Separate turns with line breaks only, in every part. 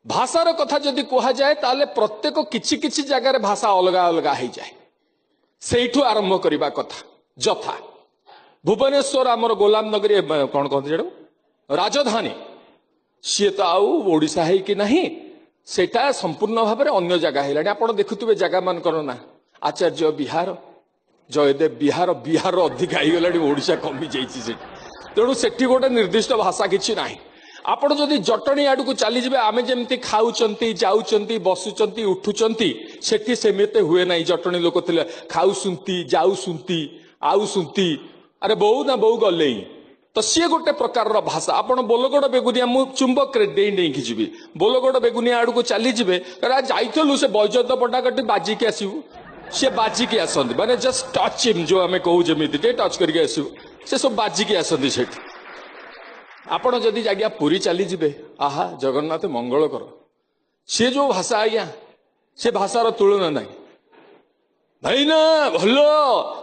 ଭାଷାର କଥା ଯଦି କୁହାଯାଏ ତାହେଲେ ପ୍ରତ୍ୟେକ କିଛି କିଛି ଜାଗାରେ ଭାଷା ଅଲଗା ଅଲଗା ହେଇଯାଏ। ସେଇଠୁ ଆରମ୍ଭ କରିବା କଥା। ଯଥା ଭୁବନେଶ୍ୱର ଆମର ଗୋଲାମ ନଗରୀ, କଣ କହନ୍ତି ସେଟାକୁ, ରାଜଧାନୀ, ସିଏ ତ ଆଉ ଓଡ଼ିଶା ହେଇକି ନାହିଁ, ସେଇଟା ସମ୍ପୂର୍ଣ୍ଣ ଭାବରେ ଅନ୍ୟ ଜାଗା ହେଇଲାଣି। ଆପଣ ଦେଖୁଥିବେ ଜାଗା ମାନଙ୍କର ନା ଆଚାର୍ଯ୍ୟ ବିହାର, ଜୟଦେବ ବିହାର, ବିହାର ଅଧିକା ହେଇଗଲାଣି, ଓଡ଼ିଶା କମି ଯାଇଛି ସେଠି। ତେଣୁ ସେଠି ଗୋଟେ ନିର୍ଦ୍ଦିଷ୍ଟ ଭାଷା କିଛି ନାହିଁ। ଆପଣ ଯଦି ଜଟଣୀ ଆଡ଼କୁ ଚାଲିଯିବେ, ଆମେ ଯେମିତି ଖାଉଛନ୍ତି, ଯାଉଛନ୍ତି, ବସୁଛନ୍ତି, ଉଠୁଛନ୍ତି, ସେଠି ସେମିତି ହୁଏ ନାହିଁ। ଜଟଣୀ ଲୋକ ଥିଲେ ଖାଉସୁନ୍ତି, ଯାଉସୁନ୍ତି, ଆଉସୁନ୍ତି, ଆରେ ବୋଉ ନା ବୋଉ ଗଲେଇ, ତ ସିଏ ଗୋଟେ ପ୍ରକାରର ଭାଷା। ଆପଣ ବୋଲଗଡ଼ ବେଗୁନିଆ, ମୁଁ ଚୁମ୍ବକରେ ଡେଇଁ ଡେଇଁକି ଯିବି, ବୋଲଗଡ଼ ବେଗୁନିଆ ଆଡ଼କୁ ଚାଲିଯିବେ, ଯାଇଥିଲୁ ସେ ବୈଜୟନ୍ତ ପଣ୍ଡା କଟି ବାଜିକି ଆସିବୁ, ସିଏ ବାଜିକି ଆସନ୍ତି, ମାନେ ଜଷ୍ଟ ଟଚ୍ ହିମ୍, ଯୋଉ ଆମେ କହୁ ଯେମିତି ଟିକେ ଟଚ୍ କରିକି ଆସିବୁ, ସେ ସବୁ ବାଜିକି ଆସନ୍ତି ସେଠି। ଆପଣ ଯଦି ଆଜ୍ଞା ପୁରୀ ଚାଲିଯିବେ, ଆହା ଜଗନ୍ନାଥ ମଙ୍ଗଳ କର, ସିଏ ଯୋଉ ଭାଷା ଆଜ୍ଞା, ସେ ଭାଷାର ତୁଳନା ନାହିଁ। ଭାଇନା ଭଲ,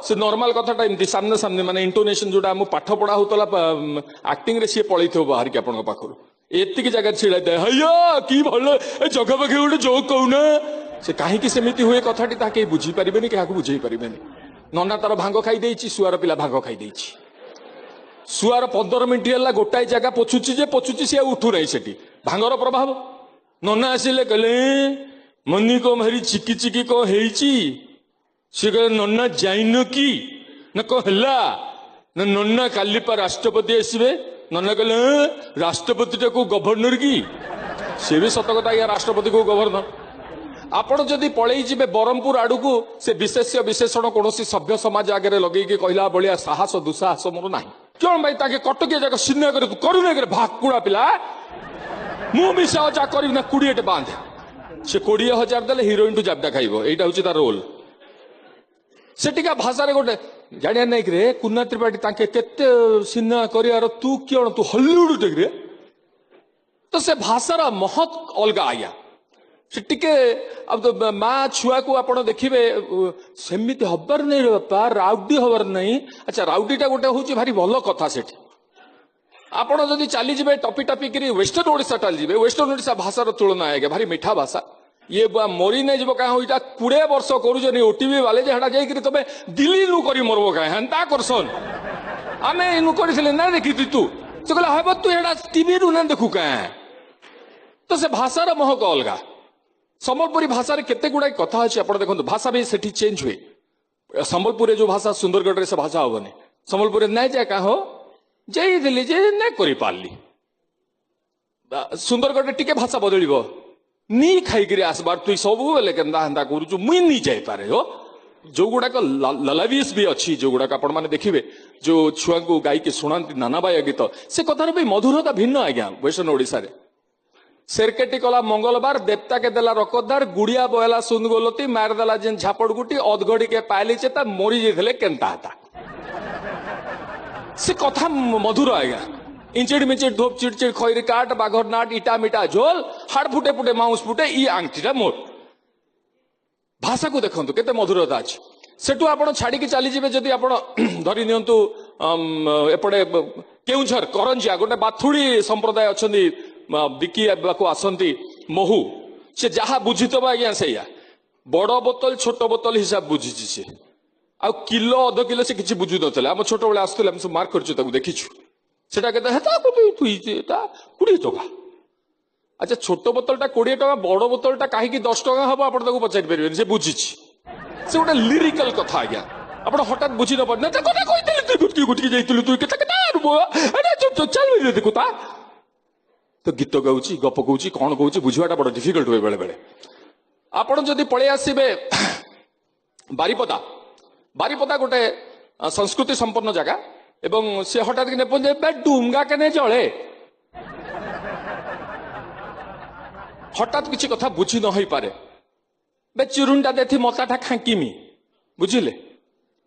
ସେ ନର୍ମାଲ କଥାଟା ଏମିତି ସାମ୍ନା ସାମ୍ନି, ମାନେ ଇଣ୍ଟୋନେସନ ଯୋଉଟା ଆମ ପାଠ ପଢା ହଉଥିଲା ଆକ୍ଟିଂରେ, ସିଏ ପଳେଇଥିବ ବାହାରିକି ଆପଣଙ୍କ ପାଖରୁ, ଏତିକି ଜାଗାରେ ଛିଡ଼ା ହେଇଥାଏ, ହଇୟା କି ଭଲ, ଏ ଜଗା ପାଖେ ଗୋଟେ ଜୋକ୍ କହୁନା। ସେ କାହିଁକି ସେମିତି ହୁଏ କଥାଟି ତାହା କେହି ବୁଝିପାରିବେନି, କାହାକୁ ବୁଝେଇ ପାରିବେନି। ନନା ତାର ଭାଙ୍ଗ ଖାଇ ଦେଇଛି, ଶୁଆର ପିଲା ଭାଙ୍ଗ ଖାଇ ଦେଇଛି। ଶୁଆର 15 ମିନିଟ୍ ହେଲା ଗୋଟାଏ ଜାଗା ପୋଛୁଛି ଯେ ପୋଛୁଛି, ସିଏ ଆଉ ଉଠୁନାହିଁ ସେଠି, ଭାଙ୍ଗର ପ୍ରଭାବ। ନନା ଆସିଲେ କହିଲେ ମନି କଣ ଭାରି ଚିକି ଚିକି କଣ ହେଇଛି? ସିଏ କହିଲେ ନନା ଯାଇନ କି? ନା କଣ ହେଲା? ନା ନନା କାଲି ପା ରାଷ୍ଟ୍ରପତି ଆସିବେ। ନନା କହିଲେ ରାଷ୍ଟ୍ରପତିଟା କୋଉ ଗଭର୍ଣ୍ଣର କି? ସେ ବି ସତ କଥା ଆଜ୍ଞା, ରାଷ୍ଟ୍ରପତି କୋଉ ଗଭର୍ଣ୍ଣର? ଆପଣ ଯଦି ପଳେଇ ଯିବେ ବ୍ରହ୍ମପୁର ଆଡ଼କୁ, ସେ ବିଶେଷ୍ୟ ବିଶେଷଣ କୌଣସି ସଭ୍ୟ ସମାଜ ଆଗରେ ଲଗେଇକି କହିଲା ଭଳିଆ ସାହସ ଦୁଃସାହସ ମୋର ନାହିଁ। କଣ ଭାଇ ତାଙ୍କେ କଟକିଆ ଯାକ ସିନେମା କରି କରୁନି ଭାକୁଡ଼ା ପିଲା, ମୁଁ ମିଶା ଯାହା କରିବି ନା 20ଟେ ବାନ୍ଧେ। ସେ 20,000 ଦେଲେ ହିରୋଇନଠୁ ଜାବଡା ଖାଇବ, ଏଇଟା ହଉଛି ତାର ରୋଲ। ସେଠିକା ଭାଷାରେ ଗୋଟେ ଜାଣିବା ନାଇଁ କିରେ କୁନା ତ୍ରିପାଠୀ ତାଙ୍କେ କେତେ ସିନେମା କରିବାର, ତୁ କିଅଣ ତୁ ହଲିଉଡ ରେ। ତ ସେ ଭାଷାର ମହତ ଅଲଗା ଆଜ୍ଞା। ସେ ଟିକେ ଆଉ ମା ଛୁଆକୁ ଆପଣ ଦେଖିବେ ସେମିତି ହବାର ନାହିଁ ରେ ବାପା, ରାଉଡି ହବାର ନାହିଁ। ଆଚ୍ଛା, ରାଉଡିଟା ଗୋଟେ ହଉଛି ଭାରି ଭଲ କଥା ସେଠି। ଆପଣ ଯଦି ଚାଲିଯିବେ ଟପି ଟପିକିରି ୱେଷ୍ଟର୍ଣ୍ଣ ଓଡ଼ିଶା ଚାଲିଯିବେ, ୱେଷ୍ଟର୍ଣ୍ଣ ଓଡ଼ିଶା ଭାଷାର ତୁଳନା ଆଜ୍ଞା ଭାରି ମିଠା ଭାଷା। ଇଏ ମରି ନାଇଁ ଯିବ କାଁ, ଏଇଟା 20 ବର୍ଷ କରୁଛନ୍ତି ଓଟିଭି ବାଲେ ଯେ ହେଟା ଯାଇକିରି ତମେ ଦିଲ୍ଲୀରୁ କରି ମରବ କାଁ, ହେନ୍ତା କରସନ୍। ଆମେ ଇନୁ କରିଥିଲେ ନା ଦେଖିତି ତୁ, ସେ କହିଲା ହେବ ତୁ ହେଟା ଟିଭିରୁ ନା ଦେଖୁ କାଁ। ତ ସେ ଭାଷାର ମହକ ଅଲଗା। ସମ୍ବଲପୁରୀ ଭାଷାରେ କେତେ ଗୁଡ଼ାଏ କଥା ଅଛି, ଆପଣ ଦେଖନ୍ତୁ ଭାଷା ବି ସେଠି ଚେଞ୍ଜ ହୁଏ। ସମ୍ବଲପୁରରେ ଯୋଉ ଭାଷା ସୁନ୍ଦରଗଡ଼ରେ ସେ ଭାଷା ହବନି। ସମ୍ବଲପୁରରେ ନାଇଁ ଯା କାଁ ହୋ ଯାଇଥିଲି ଯେ ନାଇଁ କରିପାରିଲି, ସୁନ୍ଦରଗଡ଼ରେ ଟିକେ ଭାଷା ବଦଳିବ। ନି ଖାଇକିରି ଆସବାର ତୁଇ ସବୁବେଳେ କେନ୍ତା ହେନ୍ତା କରୁଛୁ, ମୁଇଁ ନି ଯାଇପାରେ ହୋ। ଯୋଉଗୁଡାକ ଲଲାବିସ୍ ବି ଅଛି, ଯୋଉଗୁଡାକ ଆପଣମାନେ ଦେଖିବେ ଯୋଉ ଛୁଆଙ୍କୁ ଗାଇକି ଶୁଣାନ୍ତି ନାନାବାୟା ଗୀତ, ସେ କଥାର ବି ମଧୁରତା ଭିନ୍ନ ଆଜ୍ଞା। ୱେଷ୍ଟର୍ଣ୍ଣ ଓଡ଼ିଶାରେ ସେରକେଟି କଲା ମଙ୍ଗଳବାର, ଦେବତାକେ ଦେଲା ରକଦାର, ଗୁଡିଆ ବହଲା ସୁନଗୋଲତି, ମାରିଦେଲା ଯେନ୍ ଝାପଡ଼ ଗୁଟି, ଅଧଘଡ଼ିକେ ପାଇଲି ଚେତା, ମରି ଯାଇଥିଲେ କେନ୍ତା ହେତା। ସେ କଥା ମଧୁର ଆଜ୍ଞା। ଇଞ୍ଚିଡ ମିଞ୍ଚିଡ ଧୂପ ଚିଡ ଚିଡ ଖଇରି କାଟ, ବାଘର ନାଟ, ଇଟା ମିଟା ଝୋଲ, ହାଡ଼ ଫୁଟେ ଫୁଟେ ମାଉଁସ ଫୁଟେ, ଇ ଆଙ୍କିଟା ମୋର। ଭାଷାକୁ ଦେଖନ୍ତୁ କେତେ ମଧୁରତା ଅଛି। ସେଠୁ ଆପଣ ଛାଡ଼ିକି ଚାଲିଯିବେ ଯଦି ଆପଣ ଧରି ନିଅନ୍ତୁ ଏପଟେ କେଉଁଝର କରଞ୍ଜିଆ ଗୋଟେ ବାଥୁଡ଼ି ସମ୍ପ୍ରଦାୟ ଅଛନ୍ତି, ବିକିବାକୁ ଆସନ୍ତି ମହୁ। ସେ ଯାହା ବୁଝିଥିବ ଆଜ୍ଞା ସେଇଆ, ବଡ଼ ବୋତଲ ଛୋଟ ବୋତଲ ହିସାବ ବୁଝିଛି ସେ, ଆଉ କିଲୋ ଅଧ କିଲୋ ସେ କିଛି ବୁଝୁ ନଥିଲେ। ଆମ ଛୋଟବେଳେ ଆସୁଥିଲେ, ଆମେ ସବୁ ମାର୍କ କରିଛୁ, ତାକୁ ଦେଖିଛୁ। ସେଟା କେତେ ହେତା 20 ଟଙ୍କା। ଆଚ୍ଛା, ଛୋଟ ବୋତଲଟା 20 ଟଙ୍କା, ବଡ଼ ବୋତଲଟା କାହିଁକି 10 ଟଙ୍କା ହବ ଆପଣ ତାକୁ ପଚାରି ପାରିବେନି, ସେ ବୁଝିଛି। ସେ ଗୋଟେ ଲିରିକାଲ କଥା ଆଜ୍ଞା, ଆପଣ ହଠାତ୍ ବୁଝି ନ ପାରୁନ। କଥା କହିଥିଲି ତୁଇ ଗୁଟକି ଗୁଟକି ଯାଇଥିଲୁ, ତୁଇ କେତେ କେତେ ଚାଲ ଦେଖୁ ତା ତ ଗୀତ ଗାଉଛି, ଗପ କହୁଛି, କଣ କହୁଛି, ବୁଝିବାଟା ବଡ଼ ଡିଫିକଲ୍ଟ ହୁଏ ବେଳେ ବେଳେ। ଆପଣ ଯଦି ପଳେଇ ଆସିବେ ବାରିପଦା, ବାରିପଦା ଗୋଟେ ସଂସ୍କୃତି ସମ୍ପନ୍ନ ଜାଗା, ଏବଂ ସେ ହଠାତ୍ କିନା ଡୁଙ୍ଗା କେନେ ଜଳେ, ହଠାତ୍ କିଛି କଥା ବୁଝି ନ ହେଇପାରେ। ବେ ଚିରୁଣ୍ଡା ଦେଥି ମତାଟା ଖାଙ୍କିମି, ବୁଝିଲେ,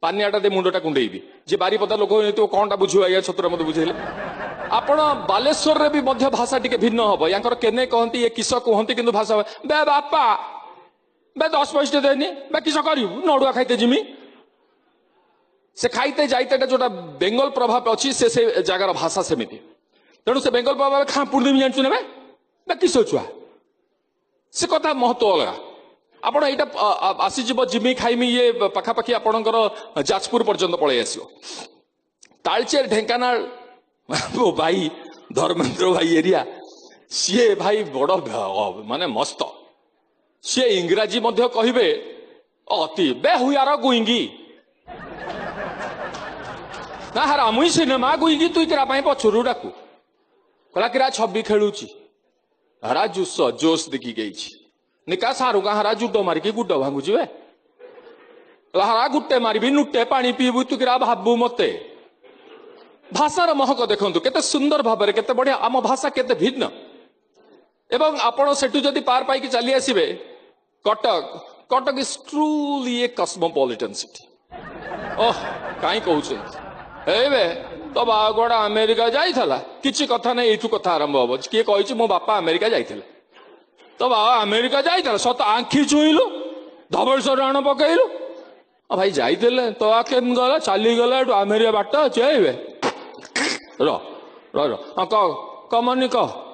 ପାନିଆଟା ଦେ ମୁଣ୍ଡଟା କୁଣ୍ଡେଇବି। ଯେ ବାରିପଦା ଲୋକ ହେଇଥିବ କଣଟା ବୁଝିବ ଆଜ୍ଞା, ଛତୁରା ମତେ ବୁଝେଇଲେ। ଆପଣ ବାଲେଶ୍ୱରରେ ବି ମଧ୍ୟ ଭାଷା ଟିକେ ଭିନ୍ନ ହବ। ୟାଙ୍କର କେନେ କହନ୍ତି, ଇଏ କିସ କୁହନ୍ତି, କିନ୍ତୁ ଭାଷା ବେ ବାପା ବେ 10 ପଇସା ଦେନି, ବେ କିସ କରିବୁ, ନଡୁଆ ଖାଇତେ ଯିମି। ସେ ଖାଇତେ ଯାଇତେଟା ଯୋଉଟା ବେଙ୍ଗଲ ପ୍ରଭାବ ଅଛି, ସେ ସେ ଜାଗାର ଭାଷା ସେମିତି। ତେଣୁ ସେ ବେଙ୍ଗଲ ପ୍ରଭାବ ଖାଁ ପୁର୍ଣ୍ଣିମି ଜାଣିଛୁ ନା ବେ କିସ ଛୁଆ। ସେ କଥା ମହତ୍ଵ ଅଲଗା। ଆପଣ ଏଇଟା ଆସିଯିବ ଜିମି ଖାଇମି ଇଏ ପାଖାପାଖି ଆପଣଙ୍କର ଯାଜପୁର ପର୍ଯ୍ୟନ୍ତ ପଳେଇ ଆସିବ। ତାଳଚେର, ଢେଙ୍କାନାଳ, ମୋ ଭାଇ ଧର୍ମେନ୍ଦ୍ର ଭାଇ ଏରିଆ, ସିଏ ଭାଇ ବଡ ମାନେ ମସ୍ତ। ସିଏ ଇଂରାଜୀ ମଧ୍ୟ କହିବେ ଅତି ବେହୁୟାର ଗୁଇଙ୍ଗି ନା ହାରା ମୁଇଁ ସିନେମା ଗୁଇଙ୍ଗି ତୁଇ କିରା ପାଇଁ ପଛରୁ ଡାକୁ କହିଲା କିରା ଛବି ଖେଳୁଛି ହରା ଜୁସ ଜୋସ ଦେଖି ଗେଇଛି ନିକା ସାରୁକା ହରା ଜୁଡ ମାରିକି ଗୁଡ ଭାଙ୍ଗୁଛି ବେ ହରା ଗୁଟେ ମାରିବି ନୁଟେ ପାଣି ପିଇବୁ ତୁ କିରା ଭାବୁ ମତେ। ଭାଷାର ମହକ ଦେଖନ୍ତୁ କେତେ ସୁନ୍ଦର ଭାବରେ, କେତେ ବଢିଆ ଆମ ଭାଷା, କେତେ ଭିନ୍ନ। ଏବଂ ଆପଣ ସେଠୁ ଯଦି ପାର ପାଇକି ଚାଲି ଆସିବେ Cuttack, Cuttack is truly a cosmopolitan city. ଓହ କାହିଁ କହୁଛନ୍ତି, ଏବେ ତୋ ବାବା କୁଆଡେ ଆମେରିକା ଯାଇଥିଲା, କିଛି କଥା ନାହିଁ, ଏଇଠୁ କଥା ଆରମ୍ଭ ହବ। କିଏ କହିଛି ମୋ ବାପା ଆମେରିକା ଯାଇଥିଲେ? ତୋ ବାବା ଆମେରିକା ଯାଇଥିଲା ସତ, ଆଖି ଛୁଇଁଲୁ, ଧବଳେଶ୍ୱର ରାଣ ପକେଇଲୁ, ଭାଇ ଯାଇଥିଲେ, ତୋ କେମିତି ଗଲା, ଚାଲିଗଲା ଏଠୁ ଆମେରିକା ବାଟ ଅଛି। ଏବେ ର ର ର ହଁ କହ କମନି କହ।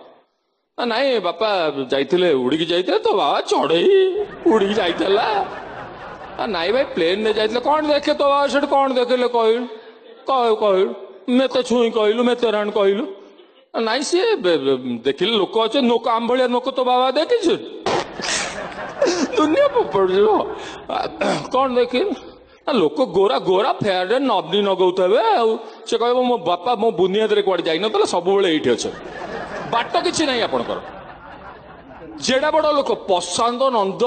ନାଇଁ ବାପା ଯାଇଥିଲେ, ଉଡ଼ିକି ଯାଇଥିଲେ, ତୋ ବାବା ଚଢେଇ ଉଡ଼ିକି ଯାଇଥିଲା। ନାଇଁ ଭାଇ ପ୍ଲେନରେ ଯାଇଥିଲେ। କଣ ଦେଖେ ତୋ ବାବା ସେଠି, କଣ ଦେଖିଲେ କହିଲୁ, କହିଲୁ, ମେତେ ଛୁଇଁ କହିଲୁ, ମେତେ ରାଣ କହିଲୁ। ନାଇଁ ସିଏ ଦେଖିଲେ ଲୋକ ଅଛନ୍ତି, ଲୋକ ଆମ ଭଳିଆ ଲୋକ ତୋ ବାବା ଦେଖିଛୁ, ଦୁନିଆ ପଡ଼ିଯିବ। କଣ ଦେଖିଲୁ? ନା ଲୋକ ଗୋରା ଗୋରା ଫେୟାରରେ ନବନି ନଗଉଥିବେ, ଆଉ ସେ କହିବ ମୋ ବାପା ମୋ ବୁନିଆଦରେ କୁଆଡେ ଯାଇନଥିଲେ, ସବୁବେଳେ ଏଇଠି ଅଛନ୍ତି। ବାଟ କିଛି ନାହିଁ ଆପଣଙ୍କର। ଯେଡା ବଡ ଲୋକ ପ୍ରଶାନ୍ତ ନନ୍ଦ,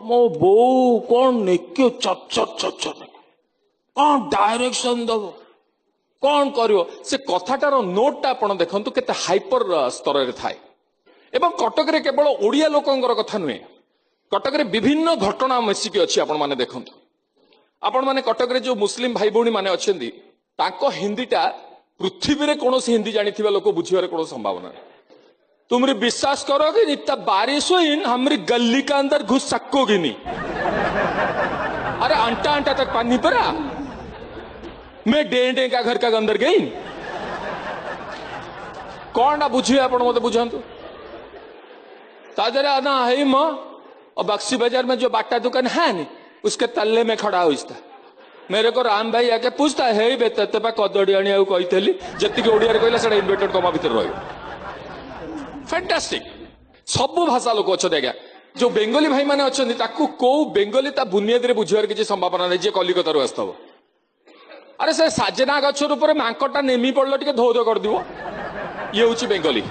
ମୋ ବୋଉ କଣ ନେକି ଚ ଚ, କଣ ଡାଇରେକ୍ସନ ଦବ, କଣ କରିବ। ସେ କଥାଟାର ନୋଟଟା ଆପଣ ଦେଖନ୍ତୁ କେତେ ହାଇପର ସ୍ତରରେ ଥାଏ। ଏବଂ କଟକରେ କେବଳ ଓଡ଼ିଆ ଲୋକଙ୍କର କଥା ନୁହେଁ, କଟକରେ ବିଭିନ୍ନ ଘଟଣା ମିଶିକି ଅଛି। ଆପଣମାନେ ଦେଖନ୍ତୁ, ଆପଣମାନେ କଟକରେ ଯୋଉ ମୁସଲିମ ଭାଇ ଭଉଣୀ ମାନେ ଅଛନ୍ତି, ତାଙ୍କ ହିନ୍ଦୀଟା ପୃଥିବୀରେ କୌଣସି ହିନ୍ଦୀ ଜାଣିଥିବା ଲୋକ ବୁଝିବାର କୌଣସି ସମ୍ଭାବନା ନାହିଁ। तुमरी विश्वास करोगे इतना बारिश हुई हमारी गली का अंदर घुस सकोगी नहीं। अरे अंटा अंटा तक पानी पड़ा, मैं डे डे का घर का अंदर गई। कौन ना बुझिए आप मत बुझातु। तादरे ना है माँ, और बक्सी बाजार में जो बाटा दुकान है नहीं, उसके तल्ले में खड़ा हुई था। मेरे को राम भाई आके पूछता है बे तेते पा कदड़ी आनी कही जितकी ओडिया कहला सेटा इनवर्टेड कमा भितर रही। फैंटास्टिक। सब भाषा लोक अच्छा आज्ञा। जो बेंगली भाई माने अच्छा ताकू कौ बेंगली ता बुनियादी बुझार किसी संभावना नहीं, जे कलिकतार आसतब। अरे से साजना गछ ଉପରେ माଙ୍କଟା नेमी पड़ल टिके धो धो कर दिवो। ये होची बेंगली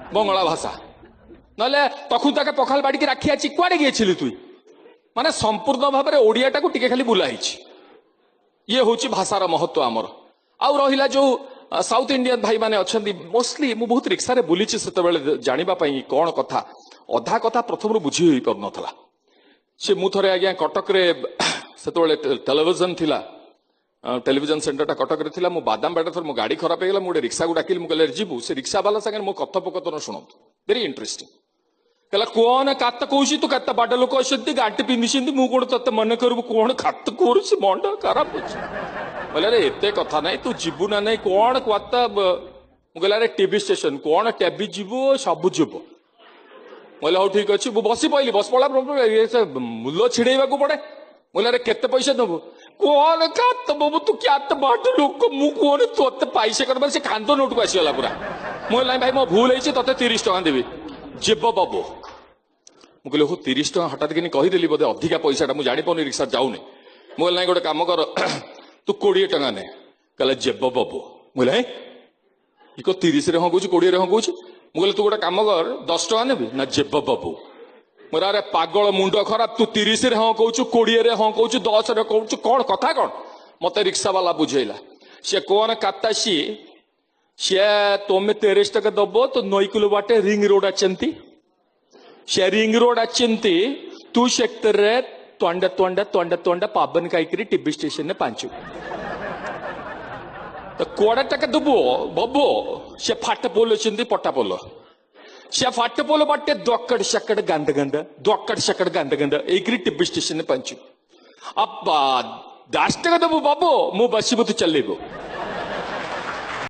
बंगला भाषा। नले तखुन ताके पखाल बाड़ी राखी आछि कुआडे गेछिलु तुई, माने संपूर्ण भाबरे ओडियाटाकू टिके खाली बुला हिछि। ये होची भाषार महत्व आमर। आउ रहिला जो साउथ इंडियन भाई माने अछंती, मोस्टली मु बहुत रिक्शा रे बुलिछि सेतेबेले जानिबा पई कोन कथा, अधा कथा प्रथम रु बुझी होई पर नथला। से मु थरे आज्ञा कटक रे सेतेबेले टेलीविजन थिला, टेलीविजन सेंटरटा कटक रे थिला। मु बादाम बाटा थर मो गाड़ी खराब हे गेला, मु गोटे रिक्शा को डाकिली, मु कहले जिबु। से रिक्शा वाला संगे मो कथोपकथन शुणंतु, वेरी इंटरेस्टिंग। कहला कोन कात कहउछि तू, कात बाड लोक अछंती गांटी पिंधिछंती, मु कोन तते मने करबु कोन खात करुछि, मंड खराब अछि। बोले अरे एते कथा नाही, तू जिबु ना नाही कोन क्वाता। मु कहले अरे टीवी स्टेशन कोन टेबी जिबु सब जिबु। बोले हौ ठीक अछि। मु बसी पइली, बस पड़ा मूल छिड़ेबाकू पड़े। बोले अरे केते पैसा दबु, कोन कात बाबू तू क्यात बाट लोक, मु कोन तोते पैसा करबा। से कांद नोट को आसीगला पूरा। मु कहले भाई मो भूल हेछि, तते 30 टका देबी जिब बाबू। मु कहले हो 30 टका हठात किनी कहिदेली, बोधे अधिका पैसाटा मु जानि पाउनी, रिक्शा जाउनी। मु कहले नाइ गोटे काम कर, तू 20 टका ने। कहले जेब बाबू। मु कहले इको 30 रे ह कहउछि 20 रे ह कहउछि। मु कहले तू गोटे काम कर 10 टका नेबी ना जेब बाबू। मोर अरे पागल मुंड खराब, तू 30 रे ह कहउछु 20 रे ह कहउछु 10 रे कहउछु, कोन कथा कोन। मते रिक्शा वाला बुझेला, से कोन कातासी से तोमे 30 टका दबो तो 9 किलो बाटे रिंग रोड अछंती, से रिंग रोड अछंती तू सेक्टर रे तोंड तोंड तोंड तोंड पाबन काईकरी टीबी स्टेशन ने पांचु तो कोड़ा टका दबो बबो। से फाट पोल अछंती पट्टा पोल, से फाट पोल बाटे दोकड़ शकड़ गंद गंद दोकड़ शकड़ गंद गंद एकरी टीबी स्टेशन ने पांचु। अब्बा 10 टका दबो बाबू मु बसिबु तू चलेबो।